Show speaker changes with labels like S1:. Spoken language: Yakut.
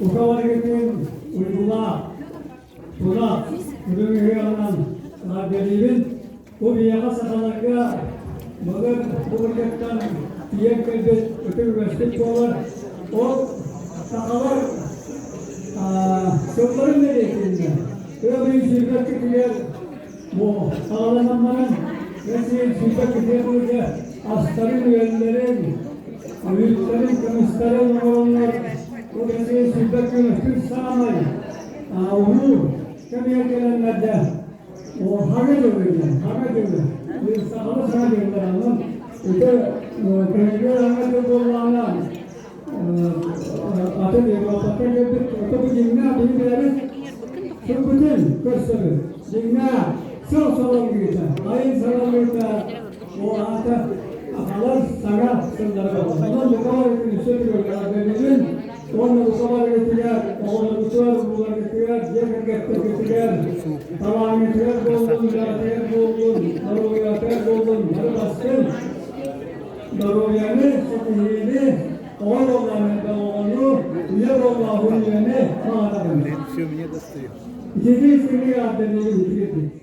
S1: Укаларгытын уйгулаах, тулаах үрүҥ ыһыаҕынан эҕэрдэлиибин. Бу биһиэхэ сахаларга былыр былыргыттан тиийэн кэлбит ытык үгэспит буолар. Ол сахалар сылларын бэлиэтииллэр. Ыам ыйын сүүрбэккитигэр бу саҕаланан баран, бэс ыйын сүүрбэккитигэр астарын-үөллэрин, үүттэрин, кымыстарын оҥороннор, бу бэс ыйын сүүрбэккэ саамай уһуур кэмигэр кэлэннэр дьэ Хаҥа дьылы диэн, хаҥа дьылы. Сахалыы саҥа дьыллар онон ити кыһыҥҥы хаҥа дьыл буоллаҕына атын Европаттан кэлбит ото бу дьиҥнээх биһи бэйэбит сылбытын көрсөбүт. Дьиҥнээх сыл салаллыыта, айын салаллыыта ол аата ахалар саҥа сыллара буолар. Онон Николай күнүсэ бүгүн Уонна бука барыгытыгар, оҕолоргутугар, урууларгытыгар, дьиэ кэргэттэргитигэр, талааҥҥытыгар буоллун, үлэҕитигэр буоллун, доруобуйаҕытыгар буоллун, бары бастыҥ доруобуйаны, ситиһиини, оҕо буоллаҕына оҕону, үйэ буоллаҕына үйэни баҕарабын.
S2: Все, мне достает.
S1: Итини сири ааттаныы үтүөтүк.